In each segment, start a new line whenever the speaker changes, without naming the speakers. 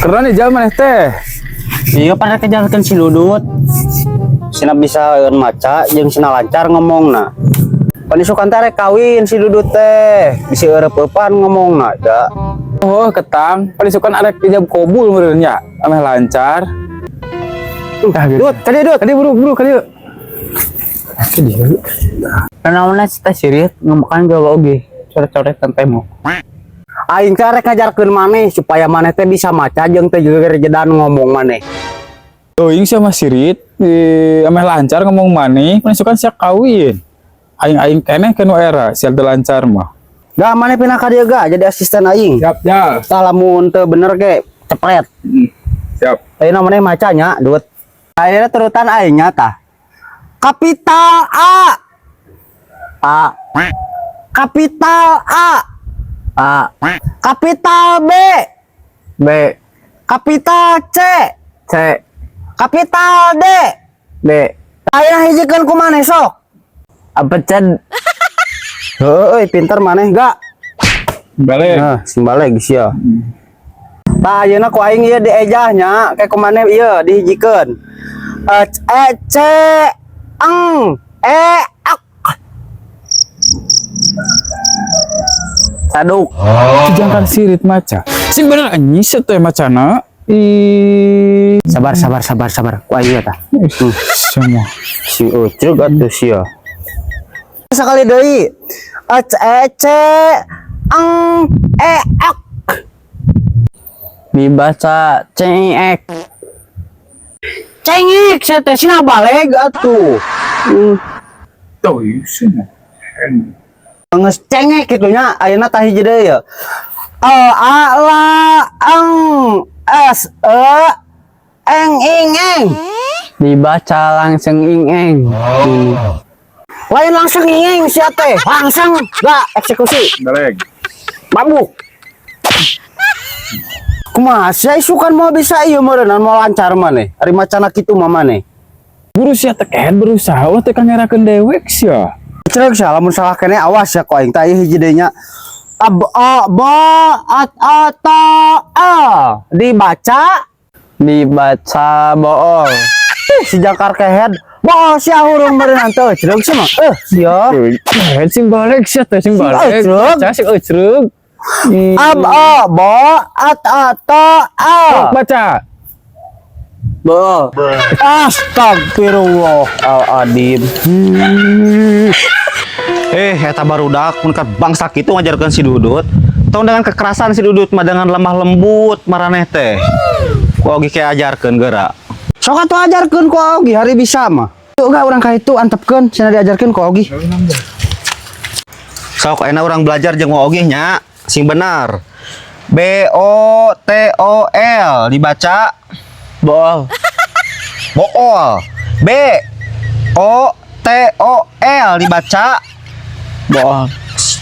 Keren nih jalan maneh teh.
Iya, pada kejarkeun si Dudut. Sina bisa maca jeung sina lancar ngomongna. Pan isukan teh rek kawin si Dudut teh. Bisi eureupeupan ngomongna da.
Oh, ketang. Paling sukan arek ijab kobul meureun nya. Ameh lancar. Ah, gitu.
Dut, kadieu, Dut.
Kadieu, buru buru kadieu. Kadieu.
Kenaon teh sirit ngemakan gawe oge coret-coretan tembok.
Aing teh rek ngajarkeun maneh supaya maneh teh bisa maca jeung teh gerejedan ngomong maneh.
Teuing sia mah sirit, ameh lancar ngomong maneh, paling sukan sia kawin. Aing-aing keneh ke nu era, sia teu lancar mah.
Gak, maneh pindah ka dieu ga jadi asisten aing.
Siap, Jal.
Tah, lamun teu bener ge cepret.
Siap.
Ayeuna maneh macanya, Dut. Ayeuna turutan aing nya tah. Kapital A. A. Kapital A. A. Kapital B.
B.
Kapital C.
C.
Kapital D.
D.
Ayeuna hijikeun ku maneh sok.
Apa ced?
Heueuh, pinter maneh ga.
Balik.
Nah, sing balik sia. Tah, ayeuna ku aing ieu diejah nya, kayak ku maneh ieu dihijikeun. E E C Eng E Ak.
Saduk.
Jangkar sirit maca. Sing bener anjing teh macana. Ih,
Sabar, sabar, sabar, sabar. Ku aing tah.
Semua.
Si ucrug atuh sia. Sekali deui. E C E C Eng E Ak.
Dibaca cek.
Cengik sia teh, sina baleg atuh.
Tuh, semua.
Geus cengek kitu nya, ayeuna tah hiji deui ya. L A L Eng S E Eng ing eng.
Dibaca langsung ing eng.
Lain langsung ing eng sia teh, langsung gak eksekusi.
Balik.
Mabuk. Kumaha sia isukan mau bisa ieu meureunnan mau lancar maneh. Ari macana kitu mah maneh.
Buru sia teh kehed berusaha ulah teh kangerakeun dewek sia.
Cerek sia, lamun salah keneh awas ya ku aing tah ieu hiji deui nya. Ab a ba at a ta a dibaca
Dibaca bool.
Ih, si jangkar kehed. Boh sia hurung meureunnan teh cerek sia mah. Eh sia.
Kehed sing balik sia teh sing balik.
Ecrug.
Baca sing ecrug.
Ab a ba at a ta a.
Baca.
Bool.
Astagfirullahaladzim.
Eh, eta barudak mun ka bangsa kitu ngajarkeun si Dudut. Tong dengan kekerasan si Dudut mah, dengan lemah lembut maraneh teh. Ku ogi kayak ajarkeun geura.
Sok atuh ajarkeun ku Ogi hari bisa mah. Tuh enggak urang ka itu antepkeun cenah diajarkeun ku Ogi.
Sok ayeuna urang belajar jeung Ogi nya, sing benar. B O T O L dibaca
Bool.
Bool. B O T O L dibaca
Bool.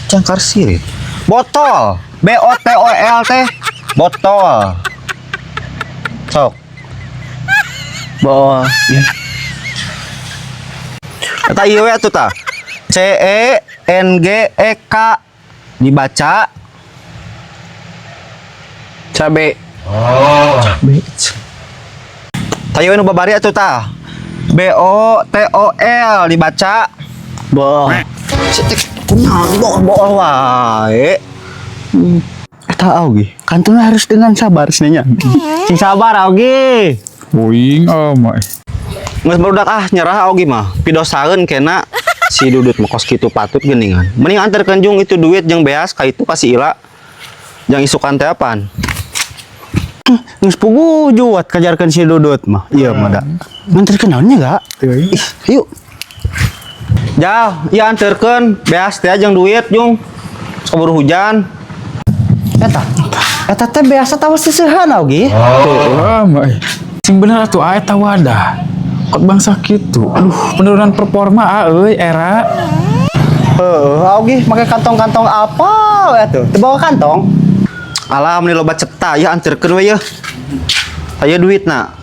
Cangkar sirit. Botol. B O T O L teh botol. Sok.
Bool.
Eta ieu we atuh tah. C E N G E K dibaca
Cabe.
Tah, ieu we nu babari atuh tah. B O T O L dibaca
Bool.
Cetek kumaha bool bool wae.
Eta Ogi, kantuna harus dengan sabar nya. Sing sabar, Ogi.
Boing oh mah.
Geus barudak ah, nyerah Ogi mah. Pidosaeun kena si Dudut mah kos kitu patut geuningan. Mending anterkeun jung itu duit jeung beas ka itu ka si Ila. Jang isukan teh apaan?
Geus puguh juat kajarkeun si Dudut mah. Iya mah da. Nganterkeun naonnya gak?
Teuing.
Ih, yuk.
Jal, ieu anterkeun beas teh jeung duit jung. Keburu hujan.
Eta. Eta teh biasa tawa seseuhan, Ogi.
Tuh, mah. Sing bener atuh ae eta wadah. Kot bangsa kitu. Aduh, penurunan performa ah euy era.
Heeh, Ogi make kantong-kantong apa we tuh? Teu bawa kantong.
Alah, meni loba cepta ya, anterkeun we yeuh. Aya duitna.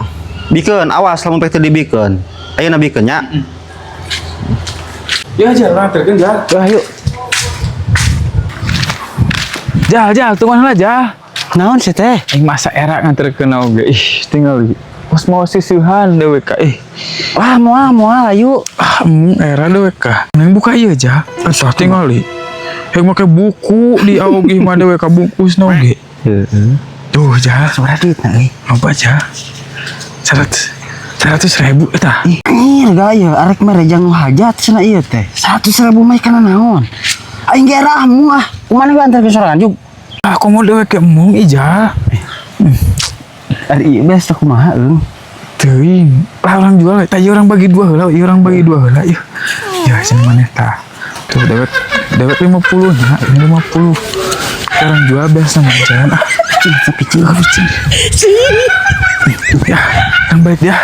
Bikeun, awas lamun pek teu dibikeun. Ayeuna bikeun nya.
Ya jalan anterkeun, Jal.
Wah, yuk.
Jal, Jal, tungguan heula, Jal.
Naon sih teh?
Aing masa era nganterkeun oge. Ih, tinggal Kos mau sisihan dewek ka ih.
Wah, moal moal ayo.
Ah, era dewek ka. Neng buka ieu aja. Entah tinggal Yang make buku di oge mah dewek ka bungkus oge.
Heeh.
Tuh, ja.
Sabaraha duitna euy?
Loba ja. 100 100 ribu eta.
Ih, anjir gaya arek mere jang nu hajat cenah ieu teh. 100.000 mah kana naon? Aing ge era embung ah. Kumaha we anterkeun sorangan jug?
Ah, komo dewek ke embung ija.
Ari ieu biasa kumaha eung?
Teuing. Lah urang jual, tah ieu urang bagi dua heula, ieu urang bagi dua heula ieu. Ya, cenah maneh tah. Tuh dewek dewek 50 nya, ini 50. Urang jual biasa mah jalan ah.
Cing, tapi cing.
Cing. Ya, yang baik ya.